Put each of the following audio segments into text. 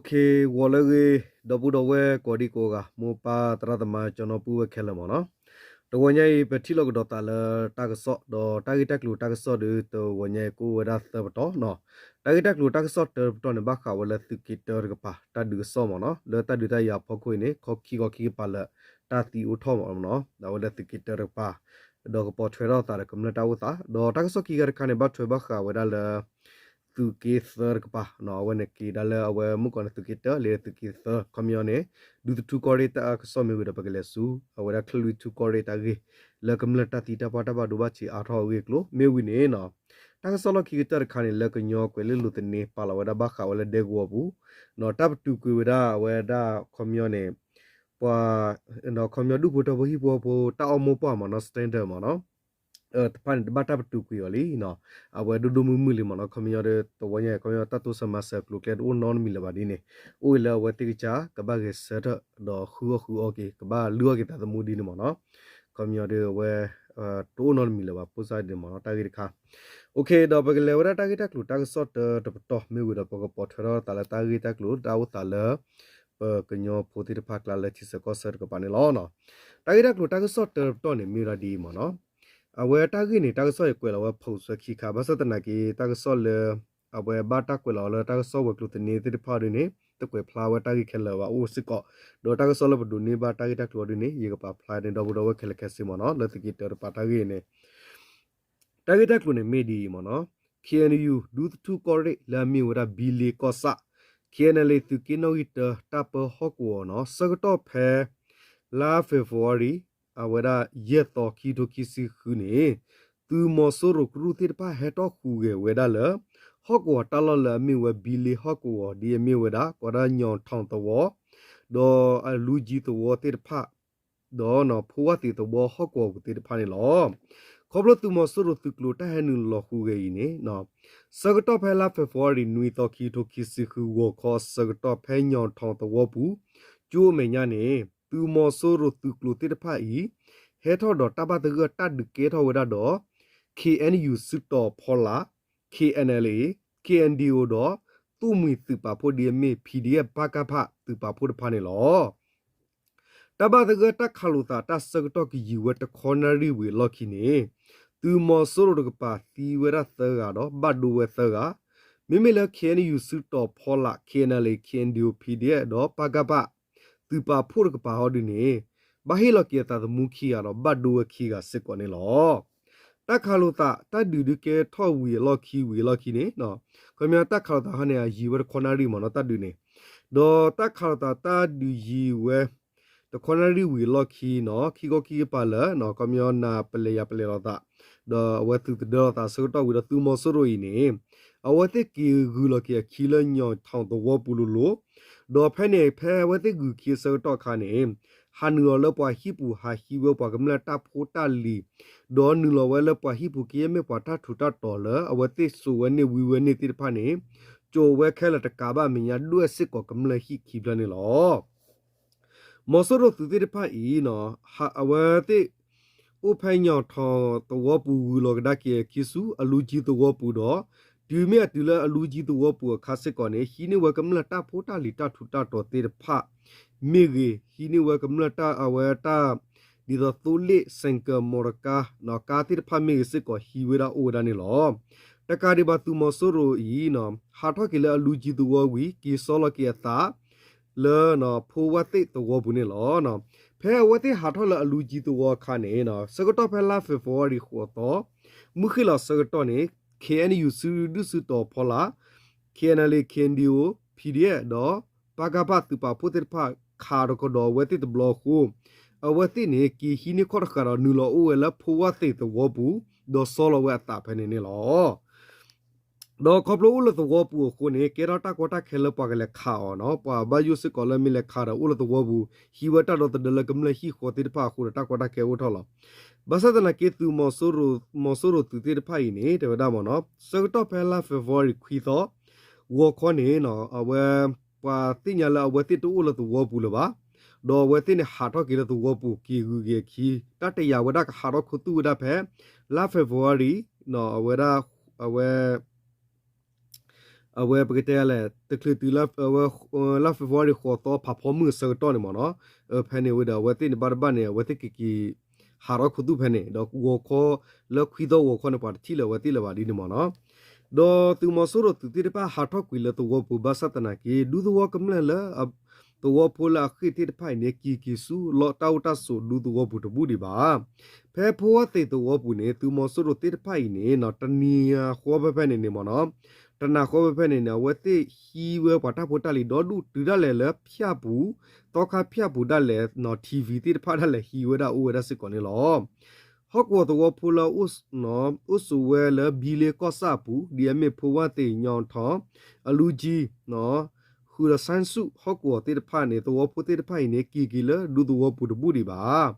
ဂီၤလၢအဂ့ၤ ဒီပုၢ်ဒီဝဲၢ်ကိးဒံကိးဂၤ မိၢ်ပၢ်သရၣ်သမါ ကၠီနီပုၢ်ဝဲၢ်ခဲလၢာ်မ့ၢ်နီၤ, တဂီၤညါအံၤ ပထံၣ်လိာ်ကဒီးသးလၢတၢ်ကစီၣ် ဒီးတၢ်ဂ့ၢ်တၢ်ကျိၤတၢ်ကစီၣ်ဒီး တဂီၤညါအံၤ ကအိၣ်ဝဲဒၣ်သၢပတီၢ်နီၤ. တၢ်ဂ့ၢ်တၢ်ကျိၤတၢ်ကစီၣ်တၢပတီၢ်န့ၣ် ဘၣ်ဃးဝဲလၢသုးက့တၢတကပၤ တၢ်ဒုးကစီၣ်မ့ၢ်နီၤ, လၢတၢ်ဒုးတၢ်ယၤအဖီခိၣ်အံၤန့ၣ် ခီခံခီခံကပၤလၢ တၢ်သံအိၣ်ထီၣ်မ့ၢ်နီၤ, အဝဲလၢသုးက့တၢတကပၤ ဒီးကပိာ်ထွဲထီၣ်သးဒီးကမျၢၢ်တၢ်အိၣ်သး ဒီးတၢ်ကစီၣ်ခံခါတခါန့ၣ် ဘၣ်ထွဲဘၣ်ဃးဝဲဒၣ်လၢ သုးက့သၢတကပၤနီၤ, အဝဲန့ၣ်က့ၤဒၣ်လၢအဝဲမုၣ်ကီၤန့ၣ်သုးက့တၢ လၢသုးက့သၢ ခီပညီန့ၣ် ဒူသထူကီၢ်ရ့ၣ်တၢ်ကစီၣ်မ့ၢ်ဝံၤဒီး ပကလဲၤဆူ အဝဲဒၣ်ချၢၣ်လွံၢ်ထူကီၢ်ရ့ၣ်တၢ်ဂ့ၢ် လၢကမျၢၢ်တၢ်သံတၢ်ပှၢ်တၢ်ဘၣ်ဒိဘၣ်ထံးအါထီၣ်အဂ့ၢ်အကျိၤမ့ၢ်ဝံၤန့ၣ်နီၤ, တၢ်ကစီၣ်လီၢ်ခံကတၢၢ်တခါန့ၣ် လၢကညီကွဲၤလ့လိၤသန့ ပာ်လီၤဝဲဒၣ်ဘၣ်ဃးဝဲလၢဒဲကဝီၤပူၤနီၤ, တၢ်ပတုာ်ကွံာ်ဝဲဒၣ်အဝဲဒၣ်ခီပညီန့ၣ် ပှၤ ခီပညီဒူၣ်ဖိထၢဖိဟံၣ်ဖိဃီဖိ တၢ်အီၣ်မိၢ်ပှၢ်မ့ၢ်နီၤ standard မ့ၢ်နီၤ တဖၣ်န့ၣ် တဘၣ်တၢ်ပတုာ်ကွံာ်အီၤလံနီၤ, အဝဲဒိၣ်ဒိၣ်မုၢ်မုၢ်လံမ့ၢ်နီၤ, ခီပညီဒီး တဝီညါ ခီပညီတၢ်တိစၢၤမၤစၢၤအကျိၤအကျဲ တအိၣ်နီတမံၤလၢၤဘၣ်ဒ်န့ၣ်, အိၣ်ဝဲလၢအဝဲသ့ၣ်ကစၢ် ကဘၣ်ဂဲၤဆၢထၢၣ် ဒီးဃုအီၣ်ဃုအီက့ၤ ကဘၣ်လုၢ်အီၣ်က့ၤသးသမူဒ်န့ၣ်မ့ၢ်နီၤ, ခီပညီဒီးအဝဲ တအိၣ်နီတမံၤလၢၤဘၣ် ဖိစၢ်ဒ်န့ၣ်မ့ၢ်နီၤ တၢ်ဂ့ၢ်တခါ ဒီးပကလဲၤဝဲဒၣ်တၢ်ဂ့ၢ်တၢ်ကျိၤတၢ်ကစီၣ်တၢတပတီၢ်မ့ၢ်ဝံၤဒီး ပကပိာ်ထွဲထီၣ်သးလၢတၢ်ဂ့ၢ်တၢ်ကျိၤတၢ်အိၣ်သးလၢ ပကညီဖိသ့ၣ်တဖၣ်အကျါလၢထံဆၢကီၢ်ဆၢတကပၤန့ၣ်လီၤ. တၢ်ဂ့ၢ်တၢ်ကျိၤတၢ်ကစီၣ်တၢတပတီၢ်န့ၣ် မ့ၢ်ဝဲဒၣ်ဒ်အံၤမ့ၢ်နီၤ, အဝဲတၢ်ဂ့ၢ်န့ၣ် တၢ်ကစီၣ်အံၤကွဲးလီၤဝဲ post ဝဲခံခါ ဘၣ်ဆၣ်သနာ်က့ တၢ်ကစီၣ်လၢ အဝဲဘၣ်တၢ်ကွဲးလီၤလၢတၢ်ကစီၣ်ဝဲၤကျိၤသန့သ့ၣ်တဖၣ်ဒ်န့ၣ် တကွဲးဖျါဝဲတၢ်ဂ့ၢ်ခဲလၢာ်ဘၣ်အိၣ်စ့ၢ်ကီး, ဒီးတၢ်ကစီၣ်လၢပဒိးန့ၢ်ဘၣ်တၢ်ဂ့ၢ်တၢ်ကျိၤဒ်န့ၣ် ယကပာ်ဖျါန့ၢ်ဒီပုၢ်ဒီဝဲၢ်ခဲလၢာ်ခဲဆ့မ့ၢ်နီၤ လၢသုးက့တၢတပၤတၢ်ဂ့ၢ်န့ၣ် တၢ်ဂ့ၢ်တၢ်ကျိၤန့ၣ်မ့ၢ်ဒ်အံၤမ့ၢ်နီၤ, KNU ဒူသထူကီၢ်ရ့ၣ်လၢအမ့ၢ်ဝဲဒၣ်ဘံလ့ကီၢ်ဆၣ်, KNLA သုးက့နီၣ်ဂံၢ်တၢ တၢ်ပၢဟီၣ်ကဝီၤနီၤ ဆၢကတီၢ်ဖဲ လါ February အဝဲဒၣ်ယဲၢ်သီ ခံကထိခံဆံဃုန့ၣ် သုးမီၤစိရိၤကရူၢ်သ့ၣ်တဖၣ်ဟဲထီၣ်ဟူးဂဲၤဝဲဒၣ်လၢ ဟီၣ်ကဝီၤတၢ်လီၢ်လၢအမ့ၢ်ဝဲဘံလ့ဟီၣ်ကဝီၤ ဒ်အမ့ၢ်ဝဲဒၣ် ကီးဒၣ်ညီၣ်ထီၣ်သဝီ ဒီးအလူကၠံသဝီသ့ၣ်တဖၣ် ဒီး ဖိဝၣ်သ့ၣ်သဝီဟီၣ်ကဝီၤပူၤသ့ၣ်တဖၣ်န့ၣ်လီၤ. ခီဖျိသုးမီၤစိရိၤသုးကျိၤတၢ်ဟဲနုာ်လီၤဟူးဂဲၤအံၤန့ၣ် ဆၢကတီၢ်ဖဲလါ February နွံသီ ခံကထိခံဆံဃု ဂီၤခီအဆၢကတီၢ်ဖဲညီၣ်ထီၣ်သဝီပူၤ ကၠိအမဲာ်ညါန့ၣ် သုးမီၤစိရိၤသုးကျိၤသ့ၣ်တဖၣ်အံၤ ဟဲထီၣ်ဒီးတၢ်ဘၣ်သဂၢၢ်တၢ်ဒုးကဲထီၣ်ဝဲဒၣ်ဒီး KNU စုတီၤဖီလာ်, KNLA, KNDO ဒီး သူၣ်မှံၤသုးပာ်ဖှိၣ် ဒ်အမ့ၢ် PDF ပကဖ သုးပာ်ဖှိၣ်တဖၣ်န့ၣ်လီၤ. တၢ်ဘၣ်သဂၢၢ်တၢ်ခးလိာ်သးတၢ်ဆၢကတီၢ်ကယံာ်ဝဲတခီနၣ်ရံၣ်ဝံၤအလီၢ်ခံန့ၣ် သုးမီၤစိရိၤတကပၤသံဝဲဒၣ်သၢဂၤဒီးဘၣ်ဒိဝဲသၢဂၤ, မ့မ့ၢ်လၢ KNU စုတီၤဖီလာ်, KNLA, KNDO, PDF ဒီး ပကဖ သုးပာ်ဖှိၣ်တကပၤဟီဒ်န့ၣ် ဘၣ်ဟ့ၣ်လီၤက့ၤအသးသမူခံဂၤဒီးဘၣ်ဒိဝဲခံဂၤစ့ၢ်ကီးန့ၣ်လီၤ. တၢ်ခးလိာ်သး တၢ်ဒုးဒုးကဲထီၣ်ဝံၤအလီၢ်ခံဝံၤအလီၢ်ခံန့ၣ် ခီပညီတၢ်ခးလိာ်သးဟီန့ၣ် အယံာ်ဝဲတခီနၣ်ရံၣ်မ့ၢ်နီၤ တၢ်ဒုးန့ၣ်, ဒီးတၢ်ခးလိာ်သးတၢ်ဒုးယံာ်ဝဲ တခီနၣ်ရံၣ်ဝံၤအလီၢ်ခံနီၤ ခံခီခံကပၤလၢ ခီပညီနၤပလဲၤယၤပလဲၤလိာ်သး ဒီးအဝဲသုးသဒၢလိာ်သးအဆၢကတီၢ်ဝံၤဒီးသုးမီၤစိရိၤအံၤန့ၣ် အဝဲသ့ၣ်က့ၤဂုၤလီၤက့ၤအခံလၢညီၣ်ထီၣ်သဝီပူၤလိၤလိၤ, ဒီးဖဲန့ၣ် ဖဲအဝဲသ့ၣ်ဂုၤခံအဆၢကတီၢ်အခါန့ၣ် ဟးနုာ်လီၤလၢပှၤဟံၣ်ပူၤဟးဟံးဝဲပှၤကမျၢၢ်တၢ်ဖိတၢ်လံၤ, ဒီးနုာ်လီၤဝဲလၢပှၤဟံၣ်ပူၤကယဲၢ်မ့ၢ်ပှၤတၢ်ထူးတၢ်တီၤလၢအဝဲသ့ၣ်စိာ်ဝဲန့ၢ်ဝံဝဲန့ၢ်သ့ၣ်တဖၣ်န့ၣ် စိာ်ဝဲခဲလၢာ်တကးဘၣ်အမဲာ်ညါဒွဲၣ်စ့ၢ်ကီးကမျၢၢ်ဟံၣ်ခံဖျၢၣ်န့ၣ်လီၤ. မီၤစိရိၤသုးသ့ၣ်တဖၣ်အံၤ အဝဲသ့ၣ် အိၣ်ဖဲညီၣ်ထီၣ်သဝီပူၤဂုၤလီၤကဒါက့ၤအခံဆူ အလူကၠံသဝီပူၤဒီး တုၤမ့ၢ်အတုၤလၢအလူကၠံသဝီပူၤအခါစ့ၢ်ကီးန့ၣ် ဟံးန့ၢ်ဝဲကမျၢၢ်တၢ်ဖိတၢ်လံၤတၢ်ထူးတၢ်တီၤသ့ၣ်တဖၣ်မ့ၢ်ဂ့ၤ, ဟံးန့ၢ်ဝဲကမျၢၢ်တၢ်အဝဲတၢ် ဒ်သိးသိလ့ၣ် ဆိုင်ကယ် မော်တော်ကား ကါသ့ၣ်တဖၣ်မ့ၢ်ဂ့ၤစ့ၢ်ကီးဟံးဝဲဒၣ်အိၣ်ဝဲဒၣ်န့ၣ်လီၤ. တကးဒံးဘၣ်သုးမီၤစိရိၤအံၤ ဟးထီၣ်က့ၤလၢအလူကၠံသဝီဝံၤ က့ၤဆီလီၤက့ၤအသး လၢ ဖိဝၣ်သ့ၣ်သဝီပူၤန့ၣ်လီၤ. ဖဲအဝဲသ့ၣ်ဟးထီၣ်လၢအလူကၠံသဝီအခါန့ၣ် ဆၢကတီၢ်ဖဲလါ February ဃိးသီ မုၢ်ဃ့ၢ်လီၤအဆၢကတီၢ်န့ၣ် KNU စုဒုၣ်စုတီၤဖီလာ်, KNLA, KNDO, PDF ဒီး ပကဖ သုးပာ်ဖှိၣ်သ့ၣ်တဖၣ်ခးတကဒီးအဝဲသ့ၣ်တဘျီအဃိ အဝဲသ့ၣ်န့ၣ် က့ၤဟံးန့ၢ်ခီၣ်တဃာ်ဒီးနုာ်လီၤအိၣ်ဝဲလၢဖိဝၣ်သ့ၣ်သဝီပူၤ ဒီးဆီလီၤဝဲအသးဖဲန့ၣ်န့ၣ်လီၤ. ဒီးခီဖျိအိၣ်လၢသဝီပူၤအဃိန့ၣ် ကဲထီၣ်တၢ်ကီတၢ်ခဲလၢပှၤကလဲၤခးအီၤနီၤ, ပှၤဘၣ်ယိၣ်စ့ၢ်ကီးလၢမ့ၢ်လဲၤခးဒီးအိၣ်လၢသဝီပူၤ ဟံးဝဲတၢ်ဒီသဒၢလၢကမျၢၢ်ဟံၣ်ဃီသ့ၣ်တဖၣ်အဃိဒီးတၢ်ကီတၢ်ခဲအိၣ်ထီၣ်လီၤ. ဘၣ်ဆၣ်သနာ်က့သုးမီၤစိရိၤသုးသ့ၣ်တဖၣ်အံၤန့ၣ် တဲဝဲဒၣ်မ့ၢ်နီၤ ဆၢကတီၢ်ဖဲလါ February ခွံသီ ဂီၤခီန့ၣ် အဝဲ ပှၤသ့ၣ်ညါလၢအဝဲသ့ၣ်တအိၣ်လၢသဝီပူၤလၢၤဘၣ်, ဒီးအဝဲသ့ၣ်န့ၣ်ဟးထီၣ်က့ၤလၢသဝီပူၤ က့ၤဂုၤက့ၤအခံ တၢ်တယာ်ဝဲဒၣ်ကဟးထီၣ်ခူသူၣ်ဝဲဒၣ်ဖဲ လါ February အဝဲဒၣ် အဝဲ အဝဲပကတဲလဲၣ် တချုးတုၤလၢ လါ February ဃိးသီဖးဖီမုၢ်အဆၢကတီၢ်န့ၣ်မ့ၢ်နီၤ, ဖဲန့ၣ်ဝဲဒီး အဝဲသ့ၣ်န့ၣ်ဘၣ်တဘၣ်န့ၣ် အဝဲသ့ၣ်ကက့ၤ ဟးထီၣ်ခူသူၣ်ဖဲန့ၣ် ဒီးဂီၤခီလၢခွံသီဂီၤခီန့ၣ် ပှၤတထံၣ်လၢၤအဝဲသ့ၣ်လၢၤဘၣ်ဒ်န့ၣ်မ့ၢ်နီၤ. ဒီးသုးမီၤစိရိၤသုးသ့ၣ်တဖၣ်ဟးထီၣ်ကွံာ်လၢသဝီပူၤဘၣ်ဆၣ်သနာ်က့ ဒူသဝီကမျၢၢ်လၢ သဝီဖိလၢအဃ့ၢ်သ့ၣ်တဖၣ်အံၤန့ၣ် က့ၤက့ၤဆူလီတၢ်အိၣ်တၢ်ဆိးဒူသဝီပူၤတဘူၣ်ဒံးဘၣ်. ဖဲဖိဝၣ်သ့ၣ်သဝီပူၤန့ၣ် သုးမီၤစိရိၤသ့ၣ်တဖၣ်အံၤန့ၣ် တနံၤဃီဖဲဖဲန့ၣ်န့ၣ်မ့ၢ်နီၤ, တနၤဃီဖဲဖဲန့ၣ်န့ၣ် အဝဲသ့ၣ်ဟံးဝဲပှၤတၢ်ဖိတၢ်လံၤဒီဒူၣ်တုၤဒၣ်လဲာ်လၢဖၠၣ်ပူၤ, သီခါဖၠၣ်ပူၤဒၣ်လဲာ် TV သ့ၣ်တဖၣ်ဒၣ်လဲာ်ဟံးဝဲဒၣ်အိၣ်ဝဲဒၣ်စ့ၢ်ကီးန့ၣ်လီၤ. ဟီၣ်ကဝီၤသဝီဖိလၢ အိၣ်ဆိးဝဲလၢဘံလ့ကီၢ်ဆၣ်အပူၤ ဒ်အမ့ၢ်ဖိဝၣ်သ့ၣ် ညီထီၣ် အလူကၠံ ဃုာ်ဒီး ဆၣ်စူၣ် ဟီၣ်ကဝီၤသ့ၣ်တဖၣ်န့ၣ် သဝီဖိသ့ၣ်တဖၣ်အံၤန့ၣ် က့ၤက့ၤလၢဒူသဝီပူၤတဘူၣ်ဒံးဘၣ်.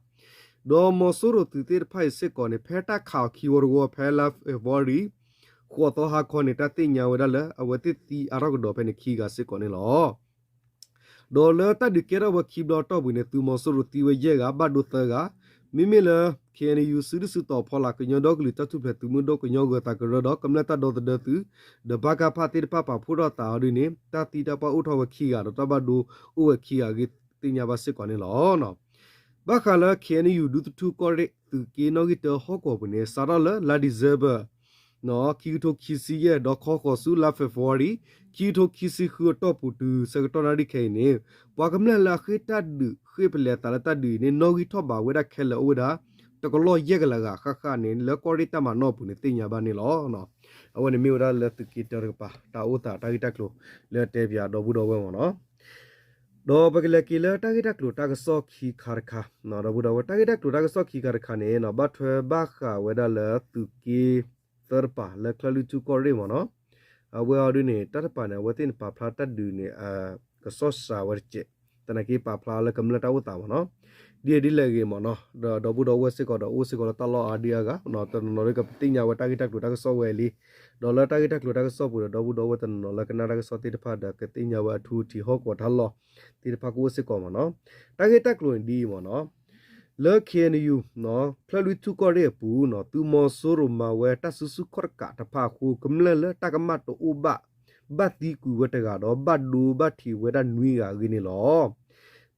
ဒီးမီၤစိရိၤသုးသ့ၣ်တဖၣ်အံၤစ့ၢ်ကီးန့ၣ် ဖဲတၢ်ခးအီၤခံဝီတဝီဖဲလါ February ဃိးသီဟါခီန့ၣ် တၢ်သ့ၣ်ညါဝဲဒၣ်လၢအဝဲသ့ၣ်သံအါထီၣ်ကဒီးဖဲန့ၣ်ခံဂၤစ့ၢ်ကီးန့ၣ်လီၤ. ဒီးလၢတၢ်ဒုးကဲထီၣ်ဝဲခံဘျီအတီၢ်ပူၤန့ၣ် သုးမီၤစိရိၤသံဝဲယဲၢ်ဂၤ ဘၣ်ဒိသၢဂၤ, မ့မ့ၢ်လၢ KNU စုဒုၣ်စုတီၤဖီလာ် ကညီဒီကလုာ်တၢ်ထူၣ်ဖျဲးသုးမုၢ်ဒိၣ်ကညီဂၢၤသးကရၢဒီး ကမျၢၢ်တၢ်ဒီသဒၢသုး ဒီး ပကဖ သ့ၣ်တဖၣ်ပာ်ဖှိၣ်ထီၣ်သးအီၤဒ်န့ၣ် တၢ်သံတၢ်ပှၢ်အိၣ်ထီၣ်ဝဲခံဂၤဒီး တၢ်ဘၣ်ဒိအိၣ်ဝဲခံဂၤအဂ့ၢ်သ့ၣ်ညါဘၣ်စ့ၢ်ကီးန့ၣ်လီၤ. ဘၣ်ဃးလၢ KNU ဒူသထူကီၢ်ရ့ၣ် သုးက့နီၣ်ဂံၢ်တၢဟီၣ်ကဝီၤပူၤန့ၣ် စးထီၣ်လၢလါ December ခံကထိခံဆံယဲၢ် ဒီးခီဃီၤဆူလါ February ခံကထိခံဆံဃုအတီၢ်ပူၤတုၤဆၢကတီၢ်နၣ်ရံၣ်ခဲအံၤန့ၣ် ပှၤကမျၢၢ်လၢအဃ့ၢ်တၢ်ဒုး ဃ့ၢ်ပလဲၤအသးလၢတၢ်ဒုးအံၤန့ၣ် နီၣ်ဂံၢ်ထီၣ်ဘးဝဲဒၣ်ခဲလၢာ်အိၣ်ဝဲဒၣ် တကလီၢ်ယဲၢ်ကလးဂၤဃၣ်ဃၣ်န့ၣ် လၢကီၢ်ရ့ၣ်တၢ်မၤနီၣ်အပူၤန့ၣ် သ့ၣ်ညါဘၣ်န့ၣ်လီၤ. အဝဲန့ၣ်မ့ၢ်ဝဲဒၣ်လၢသုးက့တၢတကပၤ တၢ်အိၣ်သးတၢ်ဂ့ၢ်တၢ်ကျိၤလၢတဲပၠးဒီပုၢ်ဒီဝဲၢ်မ့ၢ်နီၤ. ဒီးပကလဲၤက့ၤလၢတၢ်ဂ့ၢ်တၢ်ကျိၤတၢ်ကစီၣ်ခံခါတခါ ဒီပုၢ်ဒီဝဲၢ် တၢ်ဂ့ၢ်တၢ်ကျိၤတၢ်ကစီၣ်ခံခါတခါန့ၣ် ဘၣ်ထွဲဘၣ်ဃးဝဲဒၣ်လၢသုးက့သၢတပၤလၢချၢၣ်လွံၢ်ထူၣ်ကီၢ်ရ့ၣ်မ့ၢ်နီၤ. အဝဲအီၤဒ်န့ၣ် တၢ်တပၤန့ၣ် အဝဲသ့ၣ်န့ၣ်ပာ်ဖျါတၢ်ဒုးန့ၣ် ကစီၣ်စှၤဝဲတစဲး, သနာ်က့ပာ်ဖျါလၢကမျၢၢ်တၢ်အိၣ်သးမ့ၢ်နီၤ. ဒ်အံၤဒ်လဲၣ်ဂ့ၤမ့ၢ်နီၤ ဒီးဒီပုၢ်ဒီဝဲၢ်စ့ၢ်ကီးဒီးအိၣ်စ့ၢ်ကီးလၢတၢ်လီၢ်အါဒံအါဂၤ တနီၤနီၤဒီးကသ့ၣ်ညါဝဲတၢ်ဂ့ၢ်တၢ်ကျိၤတၢ်ကစီၣ်ဝဲလံ. ဒီးလၢတၢ်ဂ့ၢ်တၢ်ကျိၤတၢ်ကစီၣ်ပူၤဒီး ဒီပုၢ်ဒီဝဲၢ်တနီၤနီၤလၢကနၣ်တၢ်ကစီၣ်သ့ၣ်တဖၣ်ဒီးကသ့ၣ်ညါဝဲအထူအထံး ဟီၣ်ကဝီၤတၢ်လီၢ်သ့ၣ်တဖၣ်ကအိၣ်စ့ၢ်ကီးမ့ၢ်နီၤ. တၢ်ဂ့ၢ်တၢ်ကျိၤန့ၣ်ဒ်အံၤမ့ၢ်နီၤ, လၢ KNU ချၢၣ်လွံၢ်ထူၣ်ကီၢ်ရ့ၣ်အပူၤ သုးမီၤစိရိၤမၤဝဲတၢ်စုဆူၣ်ခီၣ်တကးတဖၣ်အဃိ ကမျၢၢ်လၢတၢ်ကမၣ်တအိၣ်ဘၣ် ဘၣ်သံကွံာ်ဝဲတဂၤဒီး ဘၣ်ဒိဘၣ်ထံးဝဲဒၣ်နွံဂၤအဂ့ၢ်န့ၣ်လီၤ.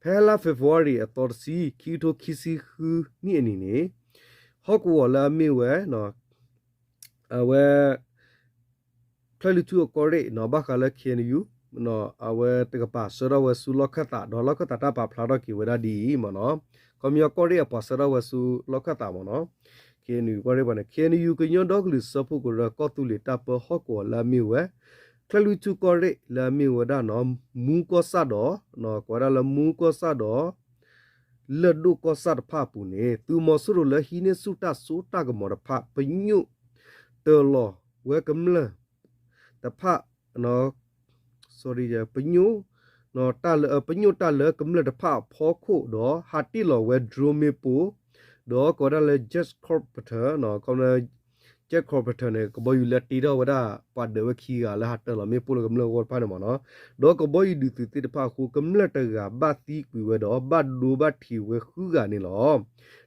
ဖဲလါ February အသီတဆံ ခံကထိခံဆံဃုနံၣ်အနံၤန့ၣ် ဟီၣ်ကဝီၤလၢအမ့ၢ်ဝဲ အဝဲ ချၢၣ်လွံၢ်ထူၣ်အကီၢ်ရ့ၣ် ဘၣ်ဃးလၢ KNU အဝဲတကပၤဆှၢထီၣ်ဝဲဆူလီၢ်ခၢၣ်သး ဒီးလီၢ်ခၢၣ်သးတၢ်ပာ်ဖျါထီၣ်က့ၤဝဲဒၣ်ဒ်အံၤမ့ၢ်နီၤ. ခီပညီကီၢ်ရ့ၣ်အပှၤဆှၢထီၣ်ဝဲဆူလီၢ်ခၢၣ်သးမ့ၢ်နီၤ. KNU ကီၢ်ရ့ၣ်ပှၤန့ၣ် KNU ကညီဒီကလုာ်စၢဖှိၣ်ကရၢကီၢ်သူလ့ၤတၢ်ပၢဟီၣ်ကဝီၤလၢအမ့ၢ်ဝဲ ချၢၣ်လွံၢ်ထူၣ်ကီၢ်ရ့ၣ်လၢအမ့ၢ်ဝဲဒၣ်နီၤ မူကီၢ်ဆၣ်ဒီး ကိးဝဲဒၣ်လၢမူကီၢ်ဆၣ်ဒီး လၢၢ်ဒိၣ်ကီၢ်ဆၣ်တဖၣ်အပူၤန့ၣ် သုးမီၤစိရိၤလၢဟံးန့ၢ်ဆူၣ်တၢ်စိတၢ်ကမီၤတဖၣ် ပညိၣ်တၢၤလီၤဝဲကမျၢၢ်တဖၣ် ပညိၣ် ပညိၣ်တၢ်လၢကမျၢၢ်တဖၣ်အဖီခိၣ်ဒီး ဟးတ့ၢ်လီၤဝဲ drone မ့ၣ်ပိၢ် ဒီးကိးဝဲဒၣ်လၢ jet copter ခီပညီ jet copter န့ၣ် ကဘီယူၤလၢတ့ထီၣ်ဝဲဒၣ် ပှၤဒၢးဝဲခံဂၤလၢဟးတၢၤလီၤမ့ၣ်ပိၢ်လၢကမျၢၢ်ဂီၢ်တဖၣ်န့ၣ်မ့ၢ်နီၤ. ဒီးကဘီယူၤဒုးသုးသ့ၣ်တဖၣ်အဃိ ကမျၢၢ်တဂၤဘၣ်သံကွံာ်ဝဲဒီး ဘၣ်ဒိဘၣ်ထံးဝဲဃုဂၤန့ၣ်လီၤ.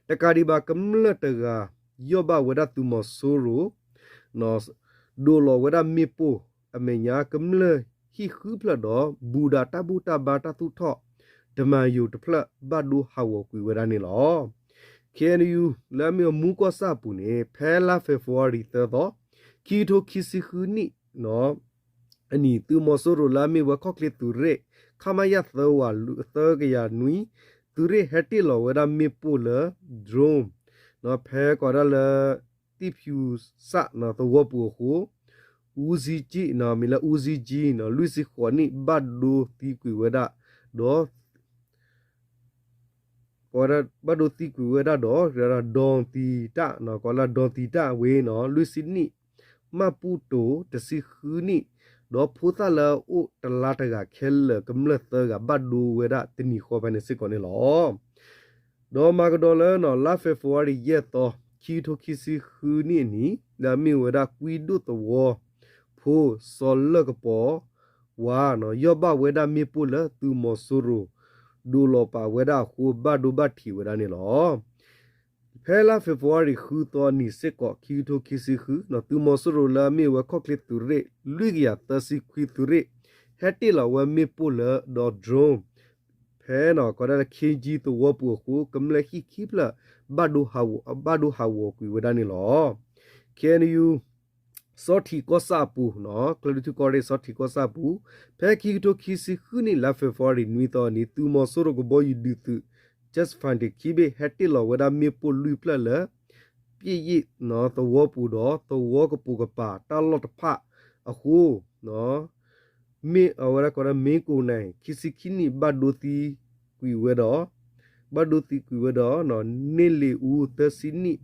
တကးဒံးဘၣ် ကမျၢၢ်တဂၤ ယီၢ်ဘၣ်ဝဲဒၣ်သုးမီၤစိရိၤ ဒိးလီၤဝဲဒၣ်မ့ၣ်ပိၢ်အမဲာ်ညါ ကမျၢၢ်ဟံၣ်ဃုဖျၢၣ်ဒီး ဘူးဒးတၢ်ဘူၣ်တၢ်ဘါတၢ်သူၣ်ထီၣ် တမၤယိၤတဖျၢၣ် ဘၣ်ဒိဟးဂီၤကွံာ်ဝဲဒၣ်န့ၣ်လီၤ. KNU လၢအမ့ၢ်ဝဲမူကီၢ်ဆၣ်အပူၤန့ၣ် ဖဲလါ February သၢသီ ခံကထိခံဆံဃုနံၣ် အနံၤ သုးမီၤစိရိၤလၢအမ့ၢ်ဝဲခီၣ်ချ့သုးရ့ၣ် ခမရ သၢကယၤနွံ သုးရ့ၣ်ဟဲတ့ၢ်လီၤဝဲဒၣ်မ့ၣ်ပိၢ်လၢ drone ဖဲကိးဒၣ်လၢ သံၣ်ဖၠူၤစၣ်သဝီပူၤအဃိ အူစံကံ မ့ၢ်လၢအူစံကံ လွံၢ်ဆံဃိးနံၣ် ဘၣ်ဒိသံကွံာ်ဝဲဒၣ်ဒီး ဘၣ်ဒိသံကွံာ်ဝဲဒၣ်ဒီး ဒီသံတၢ် ကိးလၢဒီသံတၢ်ဝဲနီၤ လွံၢ်ဆံနံၣ်, မၢ်ပူၣ်တိၤ တဆံဃုနံၣ်, ဒီးဖိသၣ်လၢအအိၣ်တလါတဂၤခဲလၢာ် ကမျၢၢ်သၢဂၤ ဘၣ်ဒိဝဲဒၣ်တနံၤဃီဖဲန့ၣ်စ့ၢ်ကီးန့ၣ်လီၤ. ဒီးမၤကဒီးလၢ လါ February ယဲၢ်သီ ခံကထိခံဆံဃုနံၣ်အနံၤ လၢအမ့ၢ်ဝဲဒၣ်ကွံဒိၣ်သဝီဖိ စီၤလၢၢ်ကပီၤဝါ ယီၢ်ဘၣ်ဝဲဒၣ်မ့ၣ်ပိၢ်လၢသုးမီၤစိရိၤ ဒိးလီၤပာ်ဝဲဒၣ်အဃိ ဘၣ်ဒိဘၣ်ထံးဝဲဒၣ်န့ၣ်လီၤ. ဖဲလါ February ဃုသီအနံၤစ့ၢ်ကီး ခံကထိခံဆံဃု သုးမီၤစိရိၤလၢအမ့ၢ်ဝဲခီၣ်ချ့သုးရ့ၣ် လွံၢ်ကယၤသၢဆံခွံသုးရ့ၣ် ဟဲတ့ၢ်လီၤဝဲမ့ၣ်ပိၢ်လၢဒီး drone ဖဲန့ၣ် ကိးဒၣ်လၢ ခ့ကၠံ သဝီပူၤအဃိ ကမျၢၢ်ဟံၣ်ခံဖျၢၣ် ဘၣ်ဒိဟးဂီၤကွံာ်ဝဲဒၣ်န့ၣ်လီၤ. ခ့ၣ်အဲၣ်ယူၣ် စီၤထံးကီၢ်ဆၣ်အပူၤ ကျဲဒုးထူၣ်ကီၢ်ရ့ၣ် စီၤထံးကီၢ်ဆၣ်အပူၤ ဖဲခံကထိခံဆံဃုနံၣ် လါ February နွံသီအနံၤ သုးမီၤစိရိၤကဘီယူၤဒုးသုး Jet Fighter ခံဘ့ၣ် ဟဲတ့ၢ်လီၤဝဲဒၣ်မ့ၣ်ပိၢ်လွံၢ်ဖျၢၣ်လၢ ပျ့ၣ်ယ့ၣ် သဝီပူၤဒီး သဝီကပိာ်ကပၤတၢ်လီၢ်တဖၣ်အဃိ မ့ၢ်အဝဲဒၣ်ကိးဒၣ် မ့ၣ်ကိၣ်နၣ် ခံဆံခံနံၣ် ဘၣ်ဒိသံကွံာ်ဝဲဒီး ဘၣ်ဒိသံကွံာ်ဝဲဒီး န့ၢ်လ့ၤအူ သၢဆံနံၣ်,